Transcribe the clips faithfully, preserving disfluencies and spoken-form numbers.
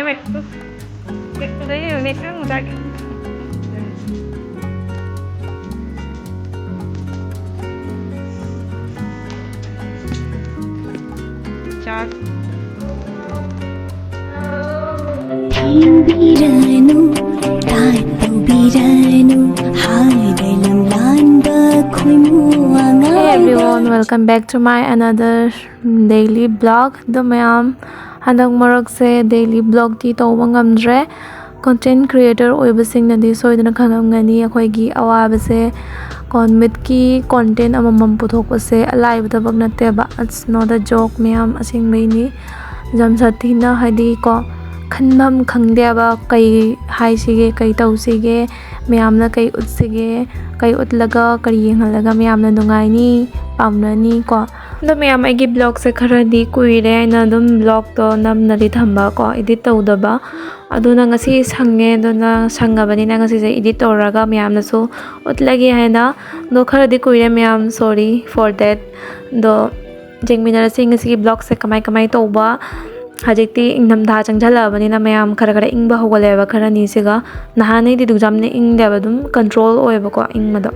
Wait, wait, wait, wait, wait. Char. ꯊꯦꯡꯕꯤꯔꯅꯨ, ꯇꯥꯛꯄꯤꯔꯅꯨ, ꯍꯥꯏꯕ ꯂꯝꯂꯥꯟꯕ ꯈꯣꯏꯃꯨ ꯑꯉꯥꯎꯕ꯫ Hey everyone, welcome back to my another daily vlog. ꯑꯗꯣ ꯃꯌꯥꯝ, ꯍꯟꯗꯛ ꯃꯔꯛꯁꯦ daily vlogꯇꯤ ꯇꯧꯕ ꯉꯝꯗ꯭ꯔꯦ꯫ Content creator ꯑꯣꯏꯕꯁꯤꯡꯅꯗꯤ ꯁꯣꯏꯗꯅ ꯈꯪꯉꯝꯒꯅꯤ, ꯑꯩꯈꯣꯏꯒꯤ ꯑꯋꯥꯕꯁꯦ꯫ ꯀꯣ, ꯃꯤꯠꯀꯤ content ꯑꯃꯃꯝ ꯄꯨꯊꯣꯛꯄꯁꯦ ꯑꯂꯥꯏꯕ ꯊꯕꯛ ꯅꯠꯇꯦꯕ꯫ It's not a joke, ꯃꯌꯥꯝ, ꯑꯁꯦꯡꯕꯩꯅꯤ꯫ ꯌꯥꯝ ꯁꯥꯊꯤꯅ, ꯍꯥꯏꯗꯤ ꯀꯣ, ꯈꯟꯐꯝ ꯈꯪꯗꯦꯕ, ꯀꯩ ꯍꯥꯏꯁꯤꯒꯦ, ꯀꯩ ꯇꯧꯁꯤꯒꯦ, ꯃꯌꯥꯝꯅ ꯀꯩ ꯎꯠꯁꯤꯒꯦ, ꯀꯩ ꯎꯠꯂꯒ, ꯀꯔꯤ ꯌꯦꯡꯍꯜꯂꯒ ꯃꯌꯥꯝꯅ ꯅꯨꯡꯉꯥꯏꯅꯤ, ꯄꯥꯝꯅꯅꯤ ꯀꯣ꯫ ꯑꯗꯣ ꯃꯌꯥꯝ, ꯑꯩꯒꯤ vlogꯁꯦ ꯈꯔꯗꯤ ꯀꯨꯏꯔꯦ ꯑꯩꯅ ꯑꯗꯨꯝ vlogꯇꯣ ꯅꯝꯅꯗꯤ ꯊꯝꯕ ꯀꯣ, edit ꯇꯧꯗꯕ꯫ ꯑꯗꯨꯅ ꯉꯁꯤ ꯁꯪꯉꯦ, ꯑꯗꯨꯅ ꯁꯪꯉꯕꯅꯤꯅ ꯉꯁꯤꯁꯦ edit ꯇꯧꯔꯒ ꯃꯌꯥꯝꯅꯁꯨ ꯎꯠꯂꯒꯦ ꯍꯥꯏꯅ꯫ ꯑꯗꯣ ꯈꯔꯗꯤ ꯀꯨꯏꯔꯦ ꯃꯌꯥꯝ, sorry for that꯫ ꯑꯗꯣ ꯌꯦꯡꯃꯤꯟꯅꯔꯁꯤ ꯉꯁꯤꯒꯤ vlogꯁꯦ ꯀꯃꯥꯏ ꯀꯃꯥꯏ ꯇꯧꯕ꯫ ꯍꯧꯖꯤꯛꯇꯤ ꯏꯪꯊꯝꯊꯥ ꯆꯪꯁꯜꯂꯛꯑꯕꯅꯤꯅ ꯃꯌꯥꯝ ꯈꯔ ꯈꯔ ꯏꯪꯕ ꯍꯧꯒꯠꯂꯛꯑꯦꯕ ꯈꯔꯅꯤꯁꯤꯒ꯫ ꯅꯍꯥꯟꯉꯩꯗꯤ ꯑꯗꯨꯛ ꯌꯥꯝꯅ ꯏꯪꯗꯦꯕ, ꯑꯗꯨꯝ control ꯑꯣꯏꯌꯦꯕꯀꯣ ꯏꯪꯕꯗꯣ꯫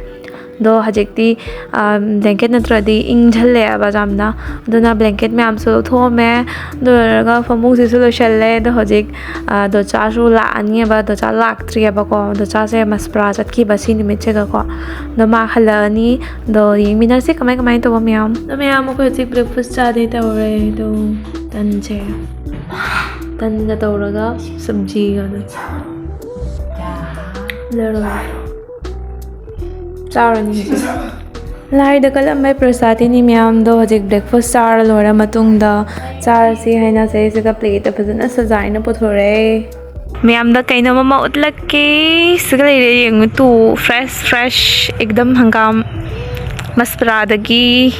ꯑꯗꯣ ꯍꯧꯖꯤꯛꯇꯤ, ꯑ, blanket ꯅꯠꯇ꯭ꯔꯗꯤ ꯏꯪꯁꯜꯂꯛꯑꯦꯕ ꯌꯥꯝꯅ꯫ ꯑꯗꯨꯅ blanket ꯃꯌꯥꯝꯁꯨ ꯂꯧꯊꯣꯛꯑꯝꯃꯦ꯫ ꯑꯗꯨ ꯂꯣꯏꯔꯒ ꯐꯃꯨꯡꯁꯤꯁꯨ ꯂꯣꯏꯁꯜꯂꯦ꯫ ꯑꯗꯣ ꯍꯧꯖꯤꯛ, ꯑ, ꯗꯣꯆꯥꯁꯨ ꯂꯥꯛꯑꯅꯤꯕ꯫ ꯗꯣꯆꯥ ꯂꯥꯛꯇ꯭ꯔꯤꯑꯕꯀꯣ꯫ ꯗꯣꯆꯥꯁꯦ ꯃꯁꯄ꯭ꯔꯥ ꯆꯠꯈꯤꯕ ꯁꯤ ꯅꯨꯃꯤꯠꯁꯤꯒꯀꯣ꯫ ꯑꯗꯣ ꯃꯥ ꯍꯜꯂꯛꯑꯅꯤ꯫ ꯑꯗꯣ ꯌꯦꯡꯃꯤꯟꯅꯁꯤ ꯀꯃꯥꯏ ꯀꯃꯥꯏ ꯇꯧꯕ ꯃꯌꯥꯝ꯫ ꯑꯗꯣ ꯃꯌꯥꯝ, ꯑꯩꯈꯣꯏ ꯍꯧꯖꯤꯛ breakfast ꯆꯥꯗꯣꯏ ꯇꯧꯔꯦ꯫ ꯑꯗꯣ ꯇꯟꯁꯦ, ꯇꯟꯒ ꯇꯧꯔꯒ ꯁꯕꯖꯤꯒ ꯑꯗꯨꯝ ꯂꯧꯔꯒ ꯆꯥꯔꯅꯤ ꯉꯁꯤ꯫ ꯂꯥꯏꯗ ꯀꯠꯂꯝꯕꯩ ꯄ꯭ꯔꯁꯥꯗꯤꯅꯤ ꯃꯌꯥꯝꯗꯣ ꯍꯧꯖꯤꯛ breakfast ꯆꯥꯔ ꯂꯣꯏꯔ ꯃꯇꯨꯡꯗ ꯆꯥꯔꯁꯤ ꯍꯥꯏꯅ ꯁꯤꯗꯩꯁꯤꯗ plateꯇ ꯐꯖꯅ ꯁꯖꯥꯏꯅ ꯄꯨꯊꯣꯔꯛꯑꯦ꯫ ꯃꯌꯥꯝꯗ ꯀꯩꯅꯣꯝ ꯑꯃ ꯎꯠꯂꯛꯀꯦ꯫ ꯁꯤꯒ ꯂꯩꯔꯦ, ꯌꯦꯡꯉꯨ ꯇꯨ, fresh fresh, ꯑꯦꯛꯗꯝ ꯍꯪꯒꯥꯝ ꯃꯁꯄ꯭ꯔꯥꯗꯒꯤ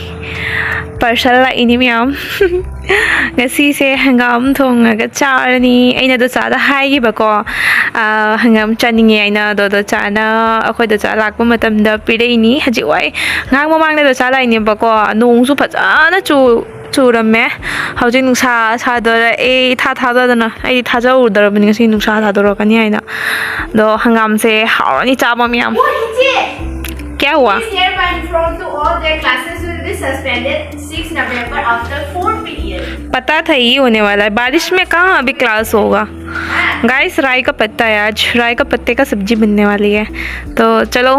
parcel ꯂꯥꯛꯏꯅꯤ ꯃꯌꯥꯝ꯫ ꯉꯁꯤꯁꯦ ꯍꯪꯒꯥꯝ ꯊꯣꯡꯉꯒ ꯆꯥꯔꯅꯤ꯫ ꯑꯩꯅ ꯗꯣꯆꯥꯗ ꯍꯥꯏꯈꯤꯕꯀꯣ, ꯑꯥ, ꯍꯪꯒꯥꯝ ꯆꯥꯅꯤꯡꯉꯦ ꯍꯥꯏꯅ꯫ ꯑꯗꯣ ꯗꯣꯆꯥꯅ, ꯑꯩꯈꯣꯏ ꯗꯣꯆꯥ ꯂꯥꯛꯄ ꯃꯇꯝꯗ ꯄꯤꯔꯛꯏꯅꯤ꯫ ꯍꯧꯖꯤꯛ ꯋꯥꯏ, ꯉꯥꯏꯍꯥꯛ ꯃꯃꯥꯡꯗ ꯗꯣꯆꯥ ꯂꯥꯛꯏꯅꯦꯕꯀꯣ, ꯅꯣꯡꯁꯨ ꯐꯖꯅ ꯆꯨ-, ꯆꯨꯔꯝꯃꯦ꯫ ꯍꯧꯖꯤꯛ ꯅꯨꯡꯁꯥ ꯁꯥꯗꯣꯔꯛꯑꯦ, ꯏꯊꯥ ꯊꯥꯖꯗꯅ꯫ ꯑꯩꯗꯤ ꯊꯥꯖꯍꯧꯗ꯭ꯔꯕꯅꯤ ꯉꯁꯤ ꯅꯨꯡꯁꯥ ꯁꯥꯗꯣꯔꯛꯀꯅꯤ ꯍꯥꯏꯅ꯫ ꯑꯗꯣ ꯍꯪꯒꯥꯝꯁꯦ ꯍꯥꯎꯔꯅꯤ ꯆꯥꯕ ꯃꯌꯥꯝ꯫ क्या हुआ? This year my uniform to all their classes will be suspended six November after four P M. पता था ये होने वाला है, बारिश में कहाँ अभी क्लास होगा। गाइस, राई का पत्ता है, आज राई का पत्ते का सब्जी बनने वाली है। तो चलो,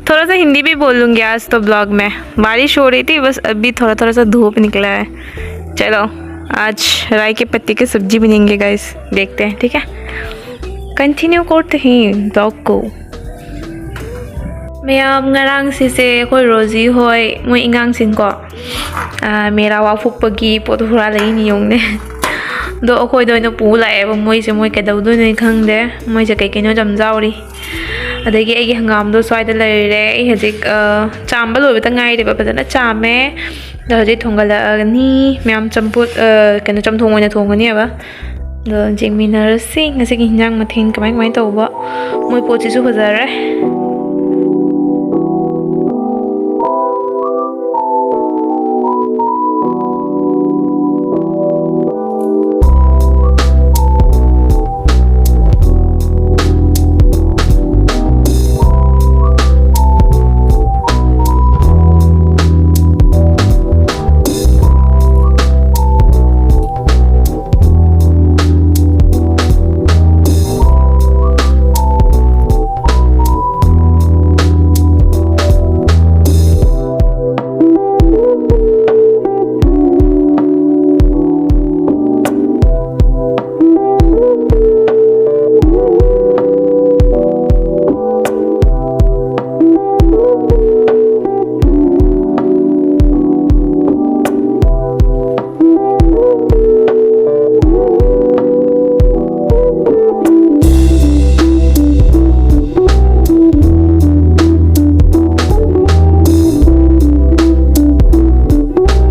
थोड़ा सा हिंदी भी बोलूँगी आज तो ब्लॉग में। बारिश हो रही थी, बस अभी थोड़ा थोड़ा सा धूप निकला है। चलो, आज राई के पत्ते की सब्जी बनेंगे गाइस, देखते हैं, ठीक है। कंटिन्यू करते हैं ब्लॉग को। ꯃꯌꯥꯝ, ꯉꯔꯥꯡ ꯁꯤꯁꯦ ꯑꯩꯈꯣꯏ ꯔꯣꯖꯤ ꯍꯣꯏ, ꯃꯣꯏ ꯑꯉꯥꯡꯁꯤꯡꯀꯣ, ꯑꯥ, ꯃꯦꯔꯥ ꯋꯥꯐꯨꯛꯄꯒꯤ ꯄꯣꯠ ꯍꯨꯔꯥꯜꯂꯛꯏꯅꯤ ꯌꯦꯡꯉꯨꯅꯦ꯫ ꯑꯗꯣ ꯑꯩꯈꯣꯏꯗ ꯑꯣꯏꯅ ꯄꯨ ꯂꯥꯛꯑꯦꯕ ꯃꯣꯏꯁꯦ꯫ ꯃꯣꯏ ꯀꯩꯗꯧꯗꯣꯏꯅꯣ ꯈꯪꯗꯦ꯫ ꯃꯣꯏꯁꯦ ꯀꯩ ꯀꯩꯅꯣ ꯌꯥꯝ ꯌꯥꯎꯔꯤ꯫ ꯑꯗꯒꯤ ꯑꯩꯒꯤ ꯍꯪꯒꯥꯝꯗꯣ ꯁ꯭ꯋꯥꯏꯗ ꯂꯩꯔꯦ꯫ ꯑꯩ ꯍꯧꯖꯤꯛ, ꯑ, ꯆꯥꯝꯕ ꯂꯣꯏꯕꯇ ꯉꯥꯏꯔꯦꯕ, ꯐꯖꯅ ꯆꯥꯝꯃꯦ꯫ ꯑꯗꯣ ꯍꯧꯖꯤꯛ ꯊꯣꯡꯒꯠꯂꯛꯑꯅꯤ꯫ ꯃꯌꯥꯝ ꯆꯝꯐꯨꯠ, ꯑ, ꯀꯩꯅꯣ, ꯆꯝꯊꯣꯡ ꯑꯣꯏꯅ ꯊꯣꯡꯒꯅꯦꯕ꯫ ꯑꯗꯣ ꯌꯦꯡꯃꯤꯟꯅꯔꯁꯤ ꯉꯁꯤꯒꯤ ꯍꯤꯟꯖꯥꯡ ꯃꯊꯦꯜ ꯀꯃꯥꯏ ꯀꯃꯥꯏ ꯇꯧꯕ꯫ ꯃꯣꯏ ꯄꯣꯠꯁꯤꯁꯨ ꯐꯖꯔꯦ꯫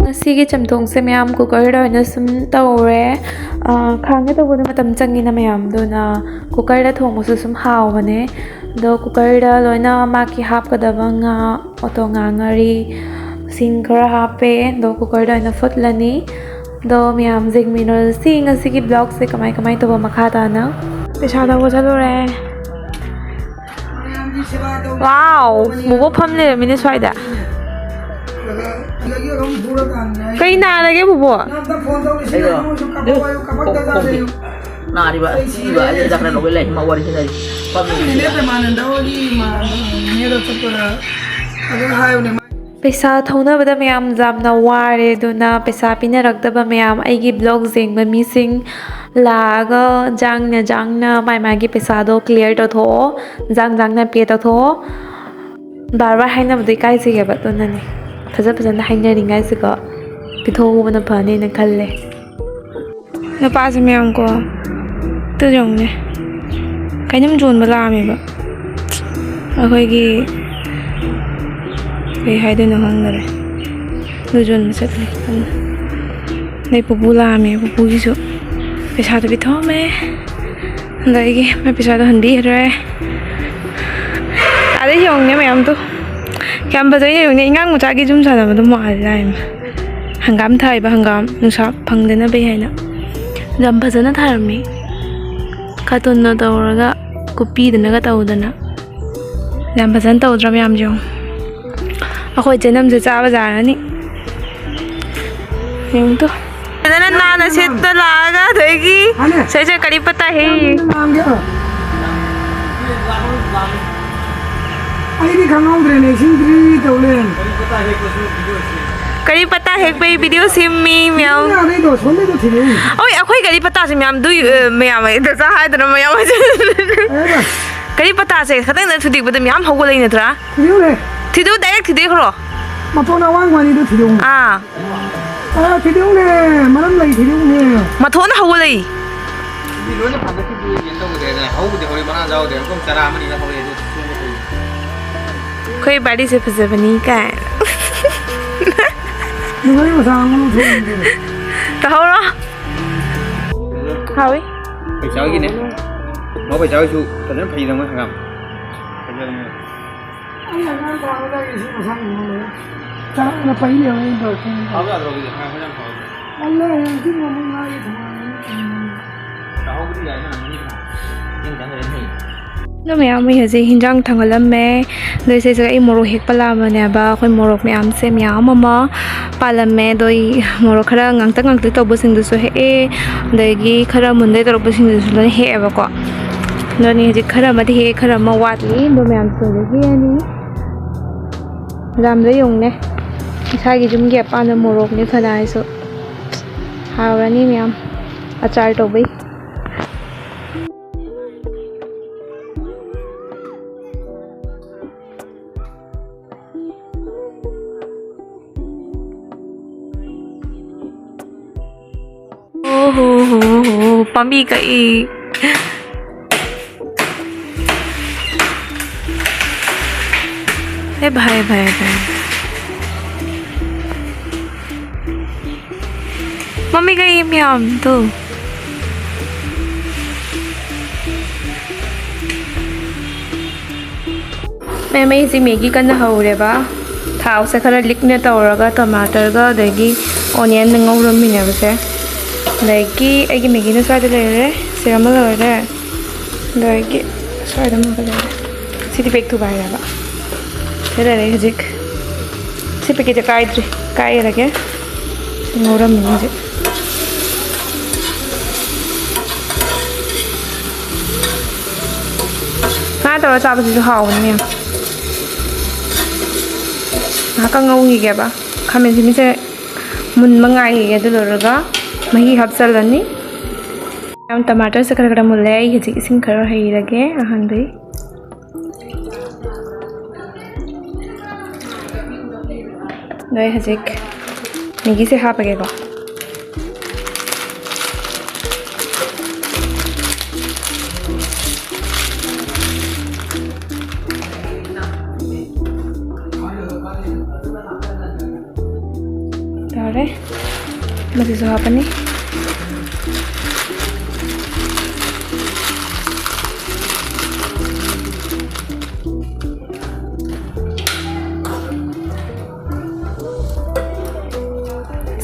ꯉꯁꯤꯒꯤ ꯆꯝꯊꯣꯡꯁꯦ ꯃꯌꯥꯝ ꯀꯨꯀꯔꯗ ꯑꯣꯏꯅ ꯁꯨꯝ ꯇꯧꯔꯦ꯫ ꯑꯥ, ꯈꯥꯡꯗ ꯇꯧꯕꯗꯣ ꯃꯇꯝ ꯆꯪꯉꯤꯅ ꯃꯌꯥꯝ, ꯑꯗꯨꯅ ꯀꯨꯀꯔꯗ ꯊꯣꯡꯕꯁꯨ ꯁꯨꯝ ꯍꯥꯎꯕꯅꯦ꯫ ꯑꯗꯣ ꯀꯨꯀꯔꯗ ꯂꯣꯏꯅ ꯃꯥꯒꯤ ꯍꯥꯞꯀꯗꯕ ꯉꯥ, ꯑꯣꯇꯣ ꯉꯥ, ꯉꯥꯔꯤ, ꯏꯁꯤꯡ ꯈꯔ ꯍꯥꯞꯄꯦ, ꯑꯗꯣ ꯀꯨꯀꯔꯗ ꯑꯣꯏꯅ ꯐꯨꯠꯂꯅꯤ꯫ ꯑꯗꯣ ꯃꯌꯥꯝ ꯌꯦꯡꯃꯤꯟꯅꯔꯁꯤ ꯉꯁꯤꯒꯤ ꯕ꯭ꯂꯣꯒꯁꯦ ꯀꯃꯥꯏ ꯀꯃꯥꯏ ꯇꯧꯕ ꯃꯈꯥ ꯇꯥꯅ꯫ ꯄꯩꯁꯥ ꯊꯧꯕ ꯆꯠꯂꯨꯔꯦ꯫ ꯋꯥꯎ! ꯕꯣꯕꯣ ꯐꯝ ꯂꯩꯔꯝꯃꯤꯅꯦ ꯁ꯭ꯋꯥꯏꯗ꯫ ꯀꯩ ꯅꯥꯔꯒꯦ ꯕꯣꯕꯣ? ꯑꯩꯔꯣ? ꯈꯣꯡ, ꯈꯣꯡ, ꯈꯣꯡꯕꯤ꯫ ꯅꯥꯔꯤꯕ, ꯁꯤꯕ, ꯑꯩ ꯍꯤꯗꯥꯛ ꯈꯔ ꯂꯧꯒꯦ ꯂꯩ, ꯃꯥ ꯋꯥꯔꯤ ꯁꯥꯟꯅꯔꯤ꯫ ꯐꯝꯃꯤ꯫ ꯄꯩꯁꯥ ꯊꯧꯅꯕꯗ ꯃꯌꯥꯝ ꯌꯥꯝꯅ ꯋꯥꯔꯦ, ꯑꯗꯨꯅ ꯄꯩꯁꯥ ꯄꯤꯅꯔꯛꯇꯕ ꯃꯌꯥꯝ, ꯑꯩꯒꯤ ꯕ꯭ꯂꯣꯒ ꯌꯦꯡꯕ ꯃꯤꯁꯤꯡ ꯂꯥꯛꯑꯒ ꯖꯥꯡꯅ ꯖꯥꯡꯅ ꯃꯥꯏ ꯃꯥꯒꯤ ꯄꯩꯁꯥꯗꯣ ꯀ꯭ꯂꯤꯌꯥꯔ ꯇꯧꯊꯣꯛꯑꯣ, ꯖꯥꯡ ꯖꯥꯡꯅ ꯄꯦ ꯇꯧꯊꯣꯛꯑꯣ꯫ ꯕꯥꯔ ꯕꯥꯔ ꯍꯥꯏꯅꯕꯗꯣ ꯏꯀꯥꯏꯖꯩꯌꯦꯕ, ꯑꯗꯨꯅꯅꯦ꯫ ꯐꯖ ꯐꯖꯅ ꯍꯥꯏꯅꯔꯤꯉꯥꯏꯁꯤꯒ ꯄꯤꯊꯣꯛꯍꯧꯕꯅ ꯐꯅꯦꯅ ꯈꯜꯂꯦ꯫ ꯅꯨꯄꯥꯁꯦ ꯃꯌꯥꯝ ꯀꯣ, ꯑꯗꯨ ꯌꯦꯡꯉꯨꯅꯦ, ꯀꯩꯅꯣꯝ ꯌꯣꯟꯕ ꯂꯥꯛꯑꯝꯃꯦꯕ꯫ ꯑꯩꯈꯣꯏꯒꯤ ꯀꯩ ꯍꯥꯏꯗꯣꯏꯅꯣ ꯈꯪꯗꯔꯦ꯫ ꯑꯗꯨ ꯌꯣꯟꯕ ꯆꯠꯂꯦ꯫ ꯑꯗꯩ ꯄꯨꯄꯨ ꯂꯥꯛꯑꯝꯃꯦ, ꯄꯨꯄꯨꯒꯤꯁꯨ ꯄꯩꯁꯥꯗꯣ ꯄꯤꯊꯣꯛꯑꯝꯃꯦ꯫ ꯑꯗꯒꯤ ꯃꯣꯏ ꯄꯩꯁꯥꯗꯣ ꯍꯟꯕꯤꯈ꯭ꯔꯦ꯫ ꯑꯗꯩ ꯌꯦꯡꯉꯨꯅꯦ ꯃꯌꯥꯝꯗꯣ꯫ ꯌꯥꯝ ꯐꯖꯩ ꯌꯦꯡꯉꯨꯅꯦ, ꯑꯉꯥꯡ ꯃꯆꯥꯒꯤ ꯌꯨꯝ ꯁꯥꯟꯅꯕꯗꯣ ꯃꯥꯜꯂꯦ ꯂꯥꯏꯃ꯫ ꯍꯪꯒꯥꯝ ꯊꯥꯏꯕ, ꯍꯪꯒꯥꯝ ꯅꯨꯡꯁꯥ ꯐꯪꯗꯅꯕꯩ ꯍꯥꯏꯅ꯫ ꯌꯥꯝ ꯐꯖꯅ ꯊꯥꯔꯝꯃꯤ꯫ ꯀꯥꯔꯇꯨꯟꯅ ꯇꯧꯔꯒ ꯀꯨꯞꯄꯤꯗꯅꯒ ꯇꯧꯗꯅ꯫ ꯌꯥꯝ ꯐꯖꯅ ꯇꯧꯗ꯭ꯔꯥ ꯃꯌꯥꯝ ꯌꯦꯡꯉꯨ꯫ ꯑꯩꯈꯣꯏ ꯆꯦꯅꯝꯁꯦ ꯆꯥꯕ ꯌꯥꯔꯅꯤ꯫ ꯌꯦꯡꯉꯨ ꯇꯨ꯫ ꯐꯖꯅ ꯅꯥꯟꯅ ꯁꯦꯠꯇ ꯂꯥꯛꯑꯒ ꯑꯗꯒꯤ ꯁꯦ, ꯁꯦ, ꯀꯔꯤ ꯄꯇꯥ ꯍꯦ? ꯑꯩꯗꯤ ꯈꯪꯍꯧꯗ꯭ꯔꯦꯅꯦ, ꯏꯁꯤꯡ ꯗ꯭ꯔꯤ ꯇꯧ ꯂꯩꯔꯝꯃꯦ꯫ ꯀꯔꯤ ꯄꯇꯥ ꯍꯦꯛꯄꯩ ꯚꯤꯗꯤꯑꯣ ꯁꯦꯝꯃꯤ ꯃꯌꯥꯝ? ꯌꯥꯗꯩꯗꯣ, ꯁꯣꯝꯗꯩꯗꯣ ꯊꯤꯔꯛꯎꯅꯦ꯫ ꯍꯣꯏ, ꯑꯩꯈꯣꯏ ꯀꯔꯤ ꯄꯇꯥꯁꯦ ꯃꯌꯥꯝ ꯗꯨꯏ, ꯑ, ꯃꯌꯥꯝ ꯑꯩ ꯗꯁꯥ ꯍꯥꯏꯗꯅ ꯃꯌꯥꯝ ꯍꯥꯏꯖ-, ꯀꯩꯕ? ꯀꯔꯤ ꯄꯇꯥꯁꯦ ꯈꯇꯪꯗ ꯊꯨꯗꯦꯛꯄꯗ ꯃꯌꯥꯝ ꯍꯧꯒꯠꯂꯛꯏ ꯅꯠꯇ꯭ꯔꯥ? ꯊꯤꯗꯦꯛꯎꯅꯦ꯫ ꯊꯤꯗꯦꯛꯎ, direct ꯊꯤꯗꯦꯛꯈ꯭ꯔꯣ꯫ ꯃꯇꯣꯟ ꯑꯋꯥꯡꯕ ꯑꯅꯤꯗꯣ ꯊꯤꯗꯦꯛꯎꯅꯦ꯫ ꯑꯥ꯫ ꯑꯥ, ꯊꯤꯗꯦꯛꯎꯅꯦ꯫ ꯃꯔꯝ ꯂꯩ, ꯊꯤꯗꯦꯛꯎꯅꯦ꯫ ꯃꯊꯣꯟꯅ ꯍꯧꯒꯠꯂꯛꯏ꯫ ꯃꯤ ꯂꯣꯏꯅ ꯐꯥꯟꯒꯠꯈꯤꯕꯗꯨ ꯌꯦꯟ ꯇꯧꯗ꯭ꯔꯦꯗꯅ꯫ ꯍꯧꯕꯗꯤ ꯍꯧꯔꯤ, ꯃꯅꯥ ꯆꯥꯍꯧꯗ꯭ꯔꯦ꯫ ꯑꯃꯨꯛ ꯆꯔꯥ ꯑꯃꯅꯤꯅ ꯍꯧꯔꯦ, ꯑꯗꯨ ꯁꯦꯝꯒꯦ ꯇꯧꯔꯤ꯫ ꯑꯩꯈꯣꯏ ꯕꯥꯔꯤꯁꯦ ꯐꯖꯕꯅꯤ ꯀꯥꯏꯅ꯫ ꯅꯨꯡꯉꯥꯏ ꯃꯁꯥ ꯑꯃ ꯊꯣꯛꯑꯦ꯫ ꯇꯧꯍꯧꯔꯣ꯫ ꯍꯥꯎꯏ꯫ ꯄꯩꯁꯥꯒꯤꯅꯦ꯫ ꯃꯥ ꯄꯩꯁꯥꯒꯤꯁꯨ ꯐꯖꯅ ꯐꯩꯗ ꯃꯣꯏ ꯍꯪꯒꯥꯝ꯫ ꯐꯖꯕꯅꯦ꯫ ꯑꯩ ꯑꯉꯥꯡ ꯇꯥꯕꯗ ꯑꯩꯁꯨ ꯃꯁꯥ ꯉꯝꯃꯣꯏ꯫ ꯆꯥꯛꯅ ꯄꯩ ꯂꯩꯔꯝꯃꯦ ꯑꯩꯅ ꯇꯧꯔꯛꯈꯤꯕꯅꯦ꯫ ꯍꯥꯎꯕ ꯌꯥꯗ꯭ꯔꯣ ꯑꯗꯨꯗꯤ? ꯉꯥ ꯍꯣꯏ ꯌꯥꯝ ꯍꯥꯎꯋꯦ꯫ ꯇꯜꯂꯦ, ꯍꯧꯖꯤꯛ ꯑꯃꯨꯛ ꯉꯥꯒꯤ ꯊꯣꯡꯉꯦ꯫ ꯆꯥꯍꯧꯕꯗꯤ ꯌꯥꯏ, ꯅꯪ ꯉꯥꯅꯤ ꯊꯣꯡꯉꯦ꯫ ꯅꯪ ꯆꯪꯗ꯭ꯔꯗꯤ ꯐꯩ꯫ ꯑꯗꯣ ꯃꯌꯥꯝ, ꯑꯩ ꯍꯧꯖꯤꯛ ꯍꯤꯟꯖꯥꯡ ꯊꯥꯡꯒꯠꯂꯝꯃꯦ꯫ ꯑꯗꯣ ꯏꯆꯦꯁꯤꯒ ꯑꯩ ꯃꯣꯔꯣꯛ ꯍꯦꯛꯄ ꯂꯥꯛꯑꯝꯕꯅꯦꯕ꯫ ꯑꯩꯈꯣꯏ ꯃꯣꯔꯣꯛ ꯃꯌꯥꯝꯁꯦ ꯃꯌꯥꯝ ꯑꯃ ꯄꯥꯜꯂꯝꯃꯦ꯫ ꯑꯗꯣ ꯑꯩ ꯃꯣꯔꯣꯛ ꯈꯔ ꯉꯥꯡꯇꯛ ꯉꯥꯡꯇꯛ ꯇꯧꯕꯁꯤꯡꯗꯨꯁꯨ ꯍꯦꯛꯑꯦ꯫ ꯑꯗꯒꯤ ꯈꯔ ꯃꯨꯟꯗꯩ ꯇꯧꯔꯛꯄꯁꯤꯡꯗꯨꯁꯨ ꯂꯣꯏ ꯍꯦꯛꯑꯦꯕꯀꯣ꯫ ꯑꯗꯨꯅꯤ ꯍꯧꯖꯤꯛ ꯈꯔ ꯑꯃꯗꯤ ꯍꯦꯛꯑꯦ, ꯈꯔ ꯑꯃ ꯋꯥꯠꯂꯤ꯫ ꯑꯗꯣ ꯃꯌꯥꯝꯁꯤꯡꯗꯣ ꯍꯦꯛꯑꯅꯤ꯫ ꯌꯥꯝꯗ ꯌꯦꯡꯉꯨꯅꯦ꯫ ꯏꯁꯥꯒꯤ ꯌꯨꯝꯒꯤ ꯑꯄꯥꯟꯕ ꯃꯣꯔꯣꯛꯅꯦ ꯐꯅ ꯍꯥꯏꯁꯨ꯫ ꯍꯥꯎꯔꯅꯤ ꯃꯌꯥꯝ꯫ ꯑꯆꯥꯔ ꯇꯧꯕꯩ꯫ ꯑꯣ ꯍꯣ ꯍꯣ ꯍꯣ, ꯄꯥꯝꯕꯤ ꯀꯛꯏ꯫ ꯑꯦ ꯚꯥꯏ, ꯚꯥꯏ, ꯚꯥꯏ꯫ ꯄꯥꯝꯕꯤ ꯀꯛꯏ ꯃꯌꯥꯝꯗꯣ꯫ ꯃꯦꯝ, ꯑꯩꯁꯦ ꯃꯦꯒꯤ ꯀꯟꯅ ꯍꯧꯔꯦꯕ꯫ ꯊꯥꯎꯁꯦ ꯈꯔ ꯂꯤꯛꯅ ꯇꯧꯔꯒ ꯇꯣꯃꯥꯇꯔꯒ ꯑꯗꯒꯤ ꯑꯣꯅꯤꯌꯟꯅ ꯉꯧꯔꯝꯃꯤꯅꯦꯕꯁꯦ꯫ ꯑꯗꯒꯤ ꯑꯩꯒꯤ ꯃꯦꯒꯤꯅ ꯁ꯭ꯋꯥꯏꯗ ꯂꯩꯔꯦ, ꯁꯤꯔꯝꯃ ꯂꯣꯏꯔꯦ꯫ ꯑꯗꯒꯤ ꯁ꯭ꯋꯥꯏꯗ ꯑꯃꯒ ꯂꯩꯔꯦ꯫ ꯁꯤꯗꯤ ꯕꯦꯛ ꯊꯨꯒꯥꯏꯔꯦꯕ꯫ ꯁꯤ ꯂꯩꯔꯦ ꯍꯧꯖꯤꯛ꯫ ꯁꯤ ꯄꯦꯀꯦꯠꯁꯦ ꯀꯥꯏꯗ꯭ꯔꯤ꯫ ꯀꯥꯏꯔꯒꯦ꯫ ꯉꯧꯔꯝꯃꯤꯅꯦ ꯍꯧꯖꯤꯛ꯫ ꯉꯥ ꯇꯧꯔ ꯆꯥꯕꯁꯤꯁꯨ ꯍꯥꯎꯕꯅꯤ ꯃꯦꯝ꯫ ꯉꯥꯏꯍꯥꯛꯇꯪ ꯉꯧꯈꯤꯒꯦꯕ꯫ ꯈꯥꯃꯦꯟ ꯑꯁꯤꯟꯕꯤꯁꯦ ꯃꯨꯟꯕ ꯉꯥꯏꯈꯤꯒꯦ꯫ ꯑꯗꯨ ꯂꯣꯏꯔꯒ ꯃꯍꯤ ꯍꯥꯞꯆꯜꯂꯅꯤ꯫ ꯃꯌꯥꯝ, ꯇꯃꯥꯇꯔꯁꯦ ꯈꯔ ꯈꯔ ꯃꯨꯜꯂꯦ꯫ ꯑꯩ ꯍꯧꯖꯤꯛ ꯏꯁꯤꯡ ꯈꯔ ꯍꯩꯔꯒꯦ ꯑꯍꯥꯟꯕꯩ꯫ ꯑꯗꯣ ꯑꯩ ꯍꯧꯖꯤꯛ ꯃꯦꯒꯤꯁꯦ ꯍꯥꯞꯄꯒꯦꯀꯣ꯫ ꯇꯥꯔꯦ꯫ ꯃꯁꯤꯁꯨ ꯍꯥꯞꯄꯅꯤ꯫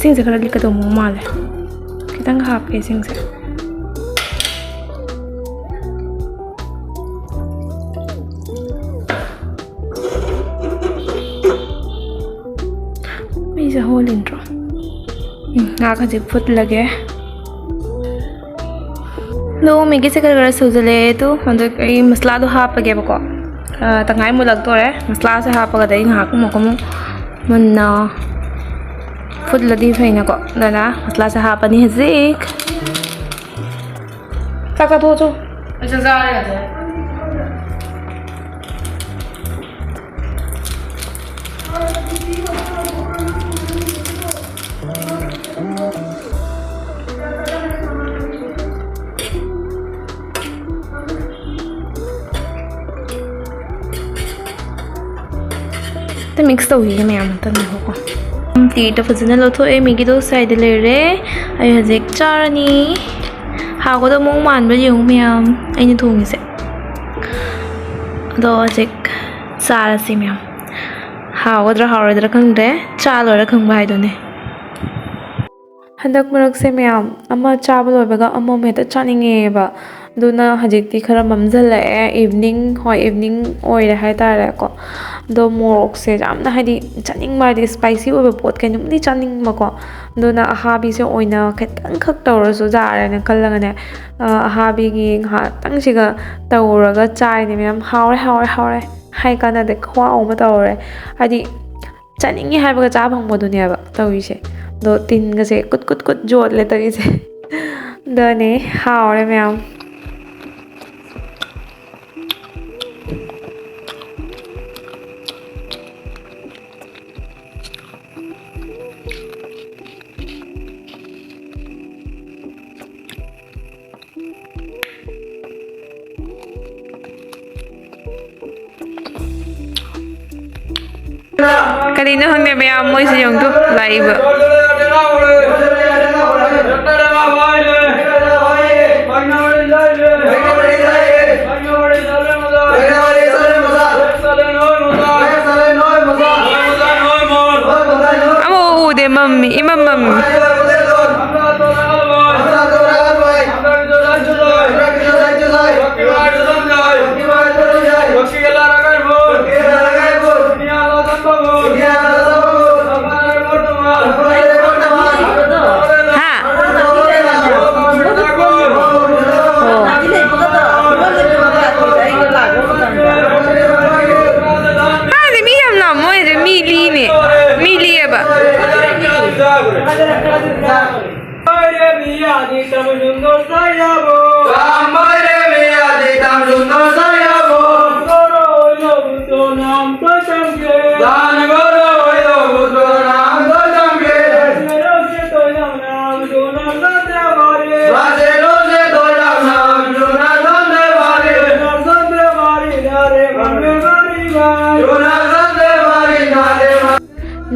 ꯏꯁꯤꯡꯁꯦ ꯈꯔ ꯂꯤꯛꯀꯗꯧꯕ ꯃꯥꯜꯂꯦ꯫ ꯈꯤꯇꯪ ꯍꯥꯞꯀꯦ ꯏꯁꯤꯡꯁꯦ꯫ ꯃꯩꯁꯦ ꯍꯣꯜꯂꯤꯟꯗ꯭ꯔꯣ? ꯎꯝ, ꯉꯥꯏꯍꯥꯛ ꯍꯧꯖꯤꯛ ꯐꯨꯠꯂꯒꯦ꯫ ꯑꯗꯣ ꯃꯦꯒꯤꯁꯦ ꯈꯔ ꯈꯔ ꯁꯧꯖꯜꯂꯛꯑꯦ꯫ ꯑꯗꯣ ꯍꯟꯗꯛ ꯑꯩ ꯃꯁꯂꯥꯗꯣ ꯍꯥꯞꯄꯒꯦꯕꯀꯣ꯫ ꯑ, ꯇꯪꯈꯥꯏ ꯃꯨꯜꯂꯛꯇꯣꯔꯦ꯫ ꯃꯁꯂꯥꯁꯦ ꯍꯥꯞꯄꯒꯗꯤ ꯑꯩ ꯉꯥꯏꯍꯥꯛ ꯑꯃꯨꯛ ꯑꯃꯨꯛ ꯃꯨꯟꯅ ꯐꯨꯠꯂꯗꯤ ꯐꯩꯅꯀꯣ꯫ ꯑꯗꯨꯅ ꯃꯁꯂꯥꯁꯦ ꯍꯥꯞꯄꯅꯤ ꯍꯧꯖꯤꯛ꯫ ꯆꯥꯛ ꯆꯥꯊꯣꯛꯑꯣ ꯆꯣ꯫ ꯑꯩ ꯆꯥꯛ ꯆꯥꯔꯦ ꯉꯁꯥꯏ꯫ ꯑꯝꯇ ꯃꯤꯛꯁ ꯇꯧꯈꯤꯒꯦ ꯃꯌꯥꯝ ꯑꯝꯇ ꯉꯥꯏꯈꯣꯀꯣ꯫ ꯇꯤꯗ ꯐꯖꯅ ꯂꯧꯊꯣꯛꯑꯦ, ꯃꯦꯒꯤꯗꯣ ꯁꯥꯏꯗ ꯂꯩꯔꯦ꯫ ꯑꯩ ꯍꯧꯖꯤꯛ ꯆꯥꯔꯅꯤ꯫ ꯍꯥꯎꯒꯗꯧꯕ ꯃꯑꯣꯡ ꯃꯥꯟꯕ꯭ꯔꯥ ꯌꯦꯡꯉꯨ ꯃꯌꯥꯝ, ꯑꯩꯅ ꯊꯣꯡꯉꯤꯁꯦ꯫ ꯑꯗꯣ ꯍꯧꯖꯤꯛ ꯆꯥꯔꯁꯤ ꯃꯌꯥꯝ꯫ ꯍꯥꯎꯒꯗ꯭ꯔꯥ ꯍꯥꯎꯔꯣꯏꯗ꯭ꯔꯥ ꯈꯪꯗ꯭ꯔꯦ, ꯆꯥ ꯂꯣꯏꯔ ꯈꯪꯕ ꯍꯥꯏꯗꯨꯅꯦ꯫ ꯍꯟꯗꯛ ꯃꯔꯛꯁꯦ ꯃꯌꯥꯝ, ꯑꯃ ꯆꯥꯕ ꯂꯣꯏꯕꯒ ꯑꯃꯃꯨꯛ ꯍꯦꯛꯇ ꯆꯥꯅꯤꯡꯉꯦꯕ꯫ ꯑꯗꯨꯅ ꯍꯧꯖꯤꯛꯇꯤ ꯈꯔ ꯃꯝꯁꯤꯜꯂꯛꯑꯦ, ꯏꯚꯤꯅꯤꯡ, ꯍꯣꯏ, ꯏꯚꯤꯅꯤꯡ ꯑꯣꯏꯔꯦ ꯍꯥꯏꯇꯥꯔꯦꯀꯣ꯫ ꯑꯗꯣ ꯃꯣꯔꯣꯛꯁꯦ ꯌꯥꯝꯅ, ꯍꯥꯏꯗꯤ, ꯆꯥꯅꯤꯡꯕ, ꯍꯥꯏꯗꯤ, ꯁ꯭ꯄꯥꯏꯁꯤ ꯑꯣꯏꯕ ꯄꯣꯠ ꯀꯩꯅꯣꯝꯗꯤ ꯆꯥꯅꯤꯡꯕꯀꯣ꯫ ꯑꯗꯨꯅ ꯑꯍꯥꯕꯤꯁꯦ ꯑꯣꯏꯅ ꯈꯤꯇꯪꯈꯛ ꯇꯧꯔꯁꯨ ꯌꯥꯔꯦꯅ ꯈꯜꯂꯒꯅꯦ, ꯑ, ꯑꯍꯥꯕꯤꯒꯤ ꯉꯥꯏꯍꯥꯛꯇꯪꯁꯤꯒ ꯇꯧꯔꯒ ꯆꯥꯏꯅꯦ ꯃꯌꯥꯝ꯫ ꯍꯥꯎꯔꯦ, ꯍꯥꯎꯔꯦ, ꯍꯥꯎꯔꯦ ꯍꯥꯏ ꯀꯥꯟꯗꯗꯤ ꯈꯨꯍꯥꯎ ꯑꯃ ꯇꯧꯔꯦ꯫ ꯍꯥꯏꯗꯤ, ꯆꯥꯅꯤꯡꯉꯤ ꯍꯥꯏꯕꯒ ꯆꯥ ꯐꯪꯕꯗꯨꯅꯦꯕ ꯇꯧꯔꯤꯁꯦ꯫ ꯑꯗꯣ ꯇꯤꯟꯒꯁꯦ ꯀꯨꯠ ꯀꯨꯠ ꯀꯨꯠ ꯌꯣꯠꯂꯦ ꯇꯧꯔꯤꯁꯦ꯫ ꯑꯗꯨꯅꯦ, ꯍꯥꯎꯔꯦ ꯃꯌꯥꯝ꯫ ꯀꯔꯤꯅꯣ ꯈꯪꯗꯦ ꯃꯌꯥꯝ, ꯃꯣꯏꯁꯦ ꯌꯦꯡꯉꯨ ꯇꯨ, ꯂꯥꯛꯏꯕ꯫ ꯑꯃ ꯎꯗꯦ, ꯃꯝꯃꯤ, ꯏꯃꯝ ꯃꯝꯃꯤ꯫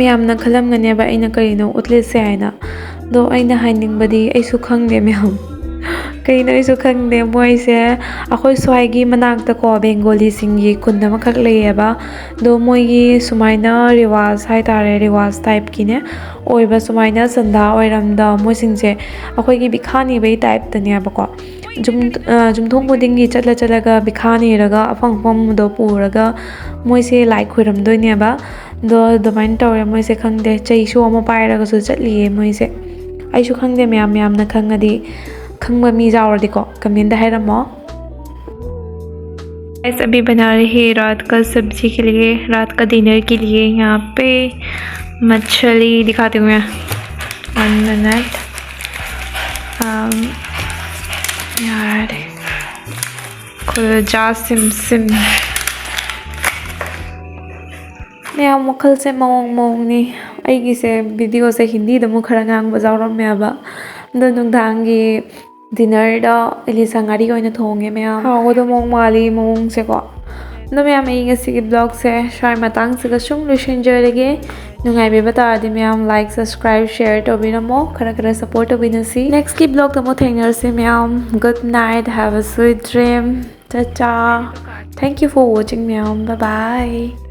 ꯌꯥꯝꯅ ꯈꯜꯂꯝꯒꯅꯦꯕ ꯑꯩꯅ ꯀꯔꯤꯅꯣ ꯎꯠꯂꯤꯁꯦ ꯍꯥꯏꯅ꯫ ꯑꯗꯣ ꯑꯩꯅ ꯍꯥꯏꯅꯤꯡꯕꯗꯤ, ꯑꯩꯁꯨ ꯈꯪꯗꯦ ꯃꯌꯥꯝ꯫ ꯀꯩꯅꯣ ꯑꯩꯁꯨ ꯈꯪꯗꯦ꯫ ꯃꯣꯏꯁꯦ ꯑꯩꯈꯣꯏ ꯁ꯭ꯋꯥꯏꯒꯤ ꯃꯅꯥꯛꯇꯀꯣ, ꯕꯦꯡꯒꯣꯂꯤꯁꯤꯡꯒꯤ ꯈꯨꯟ ꯑꯃꯈꯛ ꯂꯩꯌꯦꯕ꯫ ꯑꯗꯣ ꯃꯣꯏꯒꯤ ꯁꯨꯃꯥꯏꯅ ꯔꯤꯋꯥꯖ ꯍꯥꯏꯇꯥꯔꯦ, ꯔꯤꯋꯥꯖ ꯇꯥꯏꯞꯀꯤꯅꯦ ꯑꯣꯏꯕ, ꯁꯨꯃꯥꯏꯅ ꯆꯟꯗꯥ ꯑꯣꯏꯔꯝꯗ ꯃꯣꯏꯁꯤꯡꯁꯦ ꯑꯩꯈꯣꯏꯒꯤ ꯕꯤꯈꯥ ꯅꯤꯕꯩ ꯇꯥꯏꯞꯇꯅꯦꯕꯀꯣ꯫ ꯌꯨꯝ-, ꯑ, ꯌꯨꯝꯊꯣꯡ ꯈꯨꯗꯤꯡꯒꯤ ꯆꯠꯂ ꯆꯠꯂꯒ ꯕꯤꯈꯥ ꯅꯤꯔꯒ ꯑꯐꯪ ꯑꯐꯪꯕꯗꯣ ꯄꯨꯔꯒ ꯃꯣꯏꯁꯦ ꯂꯥꯏ ꯈꯣꯏꯔꯝꯗꯣꯏꯅꯦꯕ꯫ ꯑꯗꯣ ꯑꯗꯨꯃꯥꯏꯅ ꯇꯧꯔꯦ ꯃꯣꯏꯁꯦ, ꯈꯪꯗꯦ, ꯆꯩꯁꯨ ꯑꯃ ꯄꯥꯏꯔꯒꯁꯨ ꯆꯠꯂꯤꯌꯦ ꯃꯣꯏꯁꯦ꯫ ꯑꯩꯁꯨ ꯈꯪꯗꯦ ꯃꯌꯥꯝ, ꯃꯌꯥꯝꯅ ꯈꯪꯉꯗꯤ, ꯈꯪꯕ ꯃꯤ ꯌꯥꯎꯔꯗꯤꯀꯣ, ꯀꯃꯦꯟꯗ ꯍꯥꯏꯔꯝꯃꯣ꯫ Guys, अभी बना रही है रात का सब्जी के लिए, रात का डिनर के लिए। यहाँ पे मछली दिखाती हूँ मैं। One minute। Um, यार, खुल जा सिम सिम। ꯃꯌꯥꯝ, ꯋꯥꯈꯜꯁꯦ ꯃꯑꯣꯡ ꯃꯑꯣꯡꯅꯤ꯫ ꯑꯩꯒꯤꯁꯦ ꯚꯤꯗꯤꯑꯣꯁꯦ ꯍꯤꯟꯗꯤꯗ ꯑꯃꯨꯛ ꯈꯔ ꯉꯥꯡꯕ ꯌꯥꯎꯔꯝꯃꯦꯕ꯫ ꯑꯗꯣ ꯅꯨꯡꯗꯥꯡꯒꯤ ꯗꯤꯅꯔꯗ ꯏꯂꯤꯁꯥ ꯉꯥꯔꯤ ꯑꯣꯏꯅ ꯊꯣꯡꯉꯦ ꯃꯌꯥꯝ꯫ ꯍꯥꯎꯒꯗꯧ ꯃꯑꯣꯡ ꯃꯥꯜꯂꯤ ꯃꯑꯣꯡꯁꯦꯀꯣ꯫ ꯑꯗꯣ ꯃꯌꯥꯝ, ꯑꯩ ꯉꯁꯤꯒꯤ ꯕ꯭ꯂꯣꯒꯁꯦ ꯁ꯭ꯋꯥꯏ ꯃꯇꯥꯡꯁꯤꯒ ꯁꯨꯝ ꯂꯣꯏꯁꯤꯟꯖꯔꯒꯦ꯫ ꯅꯨꯡꯉꯥꯏꯕꯤꯕ ꯇꯥꯔꯗꯤ ꯃꯌꯥꯝ, ꯂꯥꯏꯛ, ꯁꯕꯁꯀ꯭ꯔꯥꯏꯕ, ꯁꯤꯌꯔ ꯇꯧꯕꯤꯔꯝꯃꯣ꯫ ꯈꯔ ꯈꯔ ꯁꯞꯄꯣꯔꯠ ꯇꯧꯕꯤꯅꯁꯤ꯫ ꯅꯦꯛꯁꯀꯤ ꯕ꯭ꯂꯣꯒꯇ ꯑꯃꯨꯛ ꯊꯦꯡꯅꯔꯁꯤ ꯃꯌꯥꯝ꯫ Good night, have a sweet dream. ꯆꯥ ꯆꯥ꯫ Thank you for watching ꯃꯌꯥꯝ꯫ Bye bye꯫